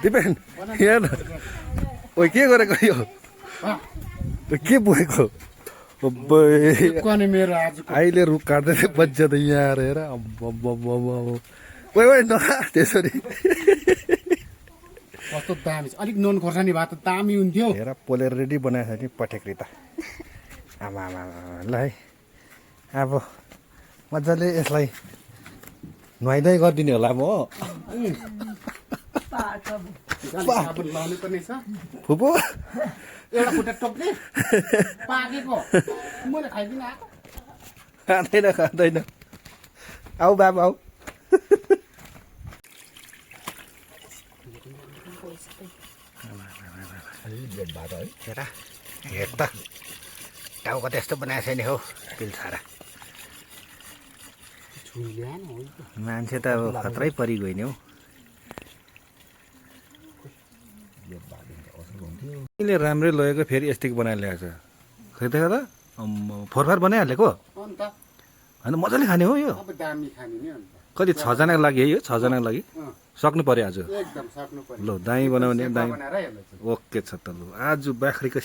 दिपेन यहाँ न ओ के गरेको यो के बोकेको अहिले रुख काट्दै थियो बच्चा त यहाँ आएर हेर ओइ नखा त्यसरी कस्तो दामी छ अलिक नुन खोर्सानी भए त दामी हुन्थ्यो हेर पोलेर रेडी बनाएको छ नि पठेक्री त आमा आमा ल है अब मजाले यसलाई नुहाइधुवाइ गरिदिने होला म हो साबुन लाउनु पर्ने छ फुपू एउटा खुट्टा टोक्ने पाकेको मैले खाइदिन आएको खाँदैन खाँदैन आऊ बाबु आऊ हेर हेर त टाउको त्यस्तो बनाएको छैन हौ पिल्छारा मान्छे त अब खत्रै परिगयो नि हौ यसले राम्रै लगेको फेरि यस्तै बनाएर ल्याएको छ खै त फोरफार बनाइहालेको अन्त होइन मजाले खाने हो यो अब दामी खाने नि अन्त कति 6 जनाको लागि है यो 6 जनाको लागि सक्नु पर्यो आज एकदम सक्नु पर्यो ल दाई बनाउने दाई बनाएर है ओके छ त ल आज बाख्रीको